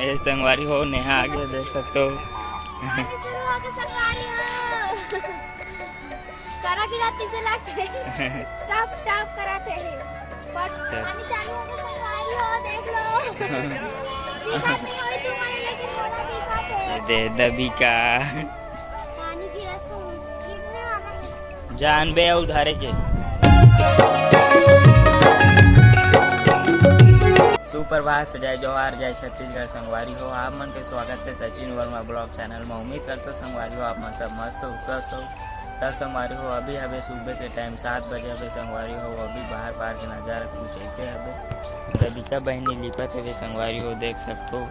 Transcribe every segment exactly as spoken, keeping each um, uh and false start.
ए संगवारी हो, नेहा आगे देख सकते हो। पानी शुरू हो गया संगवारी हो। करा गिरा तीजे लागथे। टप टप करत हे। पर चल। पानी चालू हो गया संगवारी हो, देख लो। दिखत नहीं होई तुम्हारे, लेकिन थोड़ा दिखत हे। दे दबिका। पानी गिरा सो गिरने वाला है। जानबे अउ धरे के। सुप्रभात, जय जोहार, जय छत्तीसगढ़ संगवारी हो। आप मन के स्वागत है सचिन वर्मा ब्लॉग चैनल में। उम्मीद करते हो संगवारी हो आप मन सब मस्त हो, स्वस्थ हो। तब संगवारी हो, अभी हवे सुबह के टाइम सात बजे हवे संगवारी हो। अभी बाहर बाहर के नजारा कुछ ऐसे हवे। दबिका बहनी लिपत हवे संगवारी हो, देख सकते हो।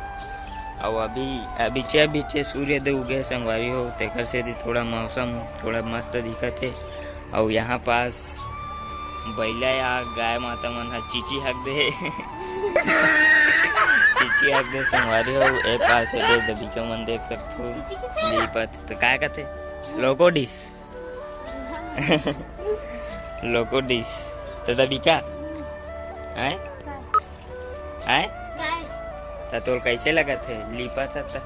अउ अभी अभी चे बीचे सूर्य दे उगे संगवारी हो, तेकर से दी थोड़ा मौसम थोड़ा मस्त दिखत है। अउ यहाँ पास बैला या गाय माता मन ह चीची हक दे। चीची हक दे संगवारी हो। ए पास है दे दबिका मन देख सकथो। चीची किथे? लिपत तो काय कथे? लोकोडिस। लोकोडिस। तो दबिका? हैं? हैं? काय? त तोर कैसे लगत है? लिपत है त?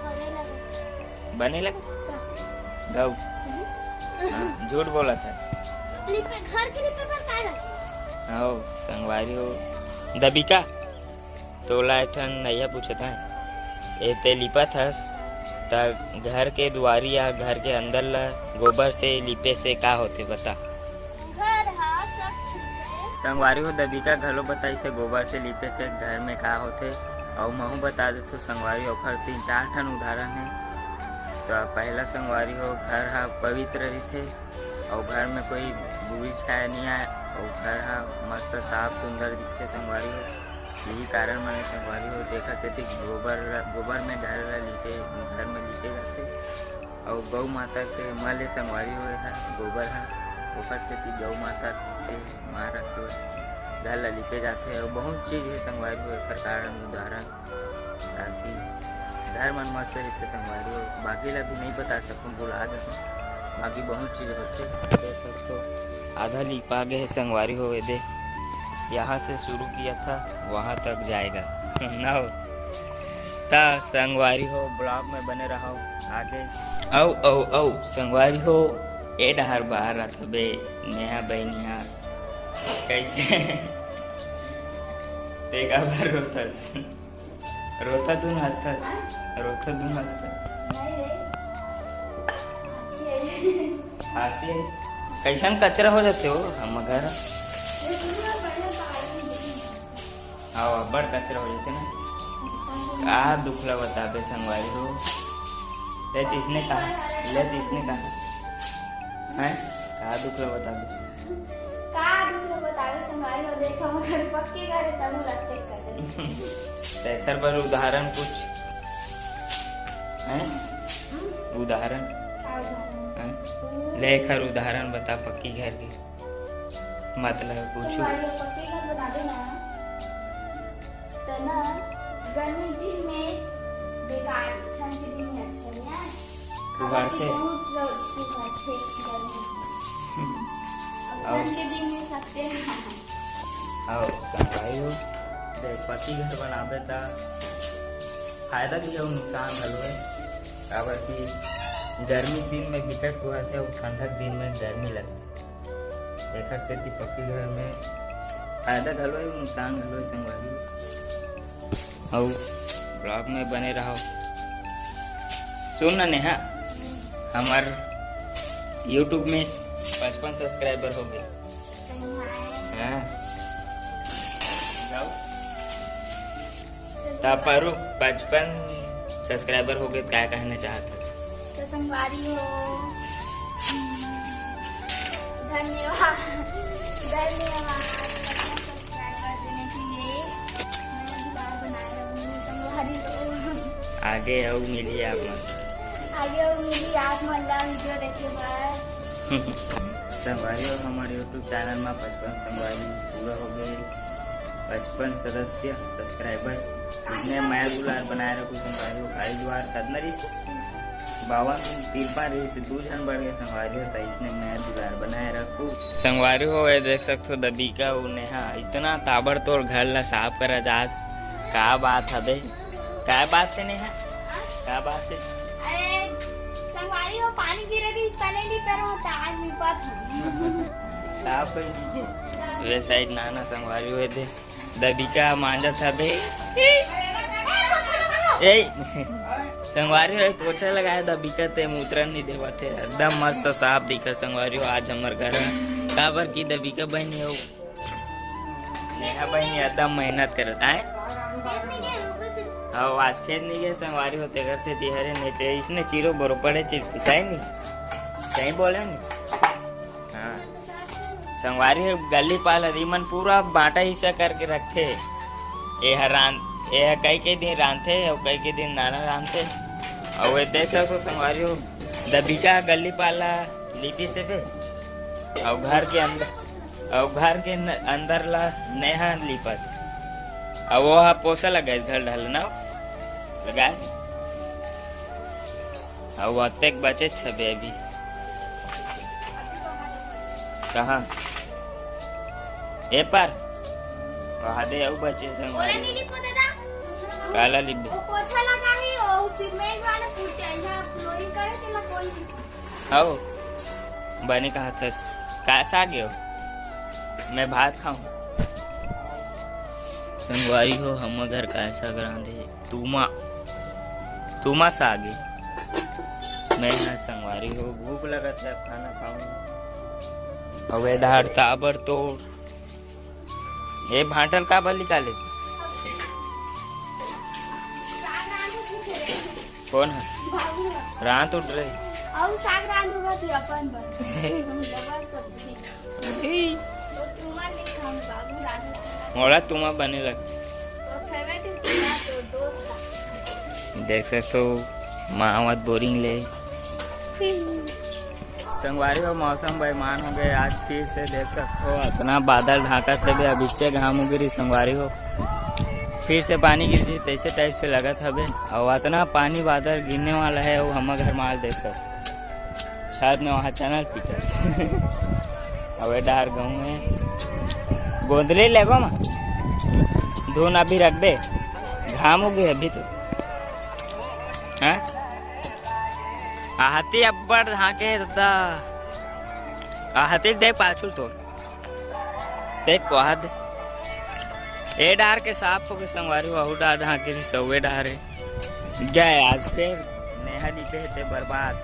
बने लगत। बने लगत? गौ। हम्म। हाँ, झूठ बोलत है। लिपे, घर के लिपे पर काय रखे? हो, संगवारी हो। दबिका, तोला एक ठन नैया पूछत है। ए ते लिपत हस, त घर के दुआरी या घर के अंदर ला गोबर से लिपे से का होथे, बता? घर हा स्वच्छ होथे। संगवारी हो, दबिका घलो बताइस हे, गोबर से लिपे से घर में का होथे। अउ महू बता देथो संगवारी, ओखर तीन चार ठन उदाहरण हे। तो पहला संगवारी हो, घर हा पवित्र रहिथे अउ घर में कोई बुरी छाया नहीं आए अउ घर हा मस्त साफ सुंदर दिखथे संगवारी हो। यही कारण मने संगवारी हो, तेखर सेती गोबर, गोबर में घर ला लिपे, घर में लिपे जाथे। अउ गौ माता के मल ए संगवारी हो, एहा गोबर हा, ओकर सेती गौ माता के मान रखे बर घर ला लिपे जाथे। अउ बहुत चीज हे संगवारी हो, एकर कारण उदाहरण, ताकि घर मन मस्त रहिथे संगवारी हो। बाकी ला भी नहीं बता सकूं, भुला गे हूं, बाकी बहुत चीज होथे। देख सकथो, आधा लिपा गे हे संगवारी हो, एदे यहाँ से शुरू किया था, वहाँ तक जाएगा। ना हो। त संगवारी हो, ब्लॉग में बने रहो आगे। अउ, अउ, अउ, संगवारी हो, ए डहर बाहर रथ बे, नेहा बहनिया, कैसे? ते काबर रोथस? रोथा धुन हंसथस? रोथा धुन हंसथस? नहीं रे। अच्छी है। हंसी है। कैसन कचरा हो जाथे हो हम घर? ये पूरा बढ़िया पार्टी है। हाँ, अब्बड़ कचरा हो जाथे ना। का दुख ला बताबे संगवारी हो? ले तीसने कहा, ले तीसने कहा। हैं? का दुख ला बताबे? का दुख ला बताबे संगवारी हो? देखो, मगर पक्की घर है, तब लगते कचरा। तेखर बर उदाहरण कुछ हैं? हम्म? उदाहरण? का उदाहरण? हैं? ले एखर उदाहरण बता पक्की घर के। मतलब कुछ। संगवारी हो, पक्की घर बना देना। त ना, गर्मी दिन में बेकार, ठंड के दिन में अच्छा नहीं है। उघारथे। बहुत लोग उघारथे गर्मी। हम्म। अब अउ ठंड के दिन में सकते हैं। अउ संगवारी हो, देख, पक्की घर बनाबे त फायदा भी हे अउ नुकसान घलो हे। काबर कि गर्मी दिन में बिकट उघारथे अउ ठंडक दिन में गर्मी लगथे। एखर सेती पक्की घर में फायदा घलो हे, नुकसान घलो हे संगवारी। अउ ब्लॉग में बने रहो। सुन ना नेहा, हमर YouTube में पचपन subscriber हो गए। हाँ। गाओ। त पारू, पचपन subscriber हो गए, त का कहना चाहत हस? तो संगवारी हो, धन्यवाद, धन्यवाद इतना subscriber देने के लिए। मैं दुलार बनाए रहूँ संगवारी हो। आगे अउ मिली आप मन। आगे अउ मिली आप मन ला video देखे बर। संगवारी हो, हमर YouTube channel में पचपन संगवारी पूरा हो गए। पचपन सदस्य, subscriber, इसने मया दुलार बनाए रखो संगवारी हो। काली जुआर कतना रहिस? बावन, तिरपन रहिस, दू झन बढ़ गए संगवारी हो, त इसने मया दुलार बनाए रखो। संगवारी हो, ये देख सकथो दबिका अउ नेहा इतना ताबड़तोड़ घर ला साफ करा जात, का बात हवे? का बात हे नेहा? हाँ? का बात हे? अरे, संगवारी हो, पानी गिरे रहिस, तने लिपे रहो, त आज लिपत हो। साफ होई गे। वे side नाना संगवारी हो दे। दबिका मांजत हबे। ए, संगवारी हो, पोछा लगाए दबिका ते मुतरन नहीं देवत हे। एकदम मस्त साफ दिखत संगवारी हो आज हमर घर ह। काबर की दबिका बहिनी हो। नेहा बहिनी एकदम मेहनत करत आय। हाँ, आज खेत नहीं गए संगवारी हो, तेकर से तिहरे नहीं ते इसने चिरो बरोबर है चिरती, सही नहीं? सही बोले नहीं? हाँ। संगवारी हो गली पाला दी मन पूरा बांटा हिस्सा करके रखथे। ए ह रान-, ए ह कई कई दिन रांधथे अउ कई कई दिन नाना रांधथे। अउ ये देख सकथो संगवारी हो, दबिका गली पाला लिपी से बे। अउ घर के अंदर, अउ घर के न-, अंदर ला नेहा लिपत। अउ वो ह पोसा लगाइस घर ढाल ना लगाइस। अउ अतेक बचे छबे अभी। कहाँ? ए पर? वहाँ दे अउ बचे संग। ओला नहीं लिपो दादा। काला लिपबे? वो पोछा लगा ही, वो सीमेंट वाला पुट्टी, यहाँ फ्लोरिंग करे के ना कोई। हव, बने कहा थस। का साग हो? मैं भात खाऊं। संगवारी हो, हम घर का साग रांधे। तुमा, तुमा साग हे। मैं ह संगवारी हो, भूख लगत हे, अब खाना खाऊं। अबे धार ताबड़ तोड़। ए भांटल काबर निकाले? कौन है? बाबू है। रांध उठ रही। अउ साग रांध होगा थी अपन बर। हम डबल सब्जी। ए। तो तुमा नहीं खाऊं बाबू, रांध उठ रही। मोला तुमा बने लग। तो फेवरेट है तुमा, तो दोस्त का। देख सकते हो, माँ आवत बोरिंग ले। संगवारी हो, मौसम बेईमान हो गए। आज फिर से देख सकते हो, इतना बादल ढांकत हवे, अभिच्चे घाम उगिरी संगवारी हो। फिर से पानी गिर जी, तैसे टाइप से लगत हवे। और इतना पानी बादल गिरने वाला है, वो हमर घर माल देख सकते हो। छत में वहाँ चनल पीटत। अब ये डार गहूँ है, गोंदली लेगो मा धुन अभी रख दे, घाम उगे अभी तो। हाँ? आहती अब्बड़ ढांके हे ददा। आहती देख पाछू तो। देख कोहा दे। ए डार के साफ होके संगवारी हो, अहू डार ढांके रही सौवे डार हे। गए आज फिर नेहा निकले हे ते बर्बाद।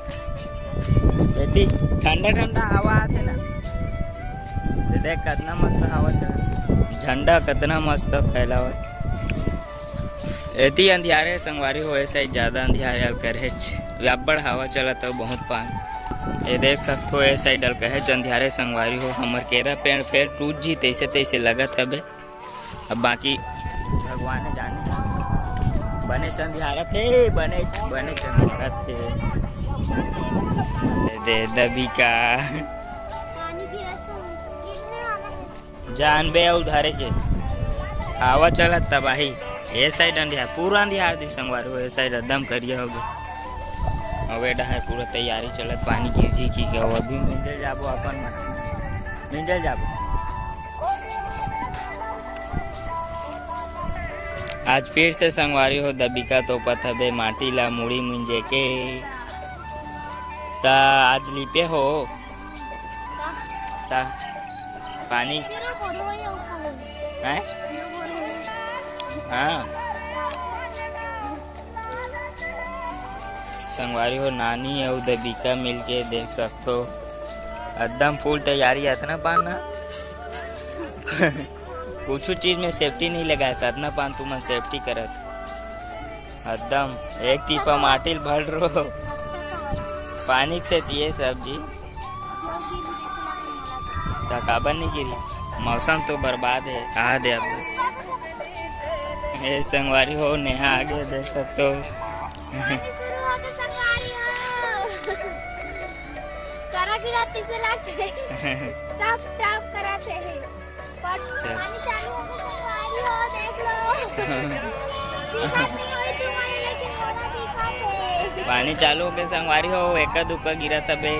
एती ठंडा ठंडा हवा आथे ना। ते देख कितना मस्त हवा चल। झंडा कितना मस्त फैलावत। एती अंधियारे संगवारी हो, ए side ज्यादा अंधियारे अलकरहेच, अब्बड़ हवा चलत अउ बहुत पान। ये देख सकथो, ए side अलकरहेच अंधियारे संगवारी हो, हमर केरा पेड़ फेर टूट जी, तैसे तैसे लगत हवे। अब बाकी भगवान जाने, बने अंधियारत हे, बने, बने अंधियारत हे। दे दबिका। पानी गिरा सो गिरने वाला है। जानबे अउ धरे के। हवा चलत तबाही। ए side अंधियार, पूरा अंधियार दी संगवारी हो, ए side एकदम करिया हो गए। अब ए डहर पूरा तैयारी चलत, पानी गिर जी की गए, अभी मिंजल जाबो अपन मन। मिंजल जाबो। आज फिर से संगवारी हो, दबिका तोपत हबे माटी ला मुड़ी मिंजे के। त आज लिपे हो? त पानी हैं? हाँ। संगवारी हो, नानी अउ दबिका मिलके देख सकथो, एकदम full तैयारी, अतना पान ना। कुछ चीज में safety नहीं लगाए, अतना पान तुमन safety करत। एकदम एक टीपा माटी ल भर रो। पानी से तिये सब्जी। त काबर नहीं गिरी? मौसम तो बर्बाद है, कहा दे अब। ए संगवारी हो, नेहा आगे देख सकते हो। पानी शुरू हो गए संगवारी हो। करा गिरा तिसे लागते। टप टप करत हे। पर चल। पानी चालू हो गए संगवारी हो, देख लो। दिखत नहीं होई तुम्हारे, लेकिन ओला दिखत हे। पानी चालू हो गए संगवारी हो, एका दुक्का गिरत हबे।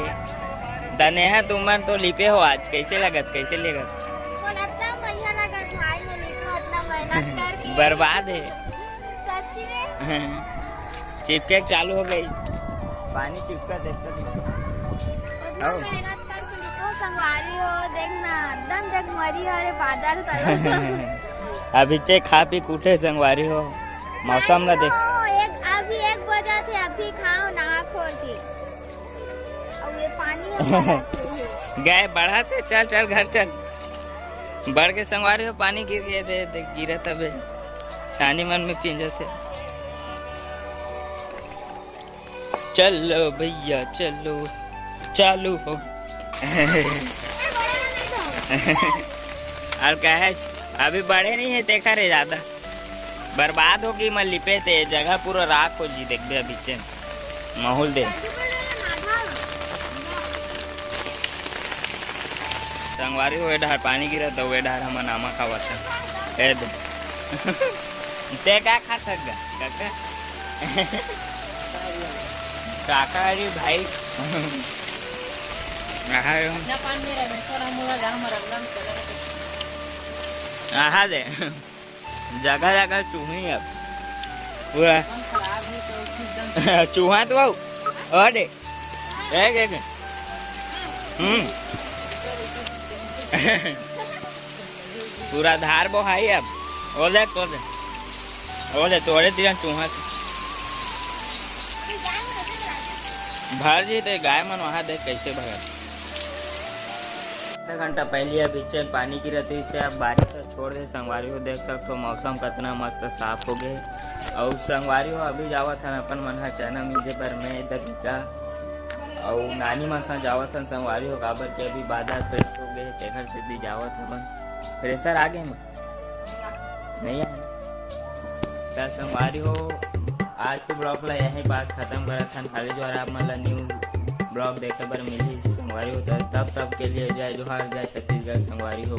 त नेहा तुमन तो लिपे हो आज, कैसे लगत, कैसे लगत? मोला इतना बढ़िया लगत भाई, मैं लिपे हो इतना मेहनत करके। बर्बाद है। सच्ची में। चिपके चालू हो गई, पानी चिपका देखता देखता। आओ। मेहनत करके लिखो संगवारी हो, देखना, एकदम देख मरी हरे बादल तरह। अभी चे खा पी के उठे संगवारी हो, मौसम ना देख। खाओ, एक, अभी एक बजा थे, अभी खाओ नहा खोल के। अब ये पानी हम बढ़ाते हैं। गए बढ़ाते, चल चल घर चल। बढ़ के संगवारी हो, पानी गिर गए, दे दे गिरा तबे छानी मन में पींजत हे। चलो भैया चलो, चालू हो। और कहे अभी बड़े नहीं है, देखा रे ज्यादा बर्बाद होगी, मैं लिपे ते जगह पूरा राख हो जी, देखबे अभी चेन माहौल दे। संगवारी हो, ए डहर पानी गिरत हे, ए डहर हमन आमा खावत हन। ए दे। ते का खा थक गा, काका? काका, अरे भाई। आहा, यो। अपना पान में रमेश्वर हम लोग गाँव में रंगम चले। आहा दे। जगह जगह चूही अब पूरा। चूहा तो आओ। और दे। देख, देख। हम्म। पूरा धार बोहाई अब। ओ देख, ओ देख। ओ देख, तोरे तीन चूहा से। भर जी, ते गाय मन वहाँ देख कैसे भरत। आधा घंटा पहले अभी चेन पानी गिरत रहिस हे, अब बारिश ह छोड़ दे। संगवारी हो, देख सकथो मौसम कतना मस्त साफ हो गए। अउ संगवारी हो, अभी जावत हन अपन मन ह चना मिजे बर, मैं, दरिका अउ नानी मन संग जावत हन संगवारी हो, काबर के अभी बादर फ्रेश हो गए, तेखर सेती जावत हवन। फ्रेशर आ गए मैं नहीं आए। त संगवारी हो, आज के ब्लॉग ला यहीं पास खत्म करत हन। खाली जो आप मन ला न्यू ब्लॉग देखे बर मिली संगवारी हो, त तब तब के लिए जय जोहार, जय छत्तीसगढ़ संगवारी हो।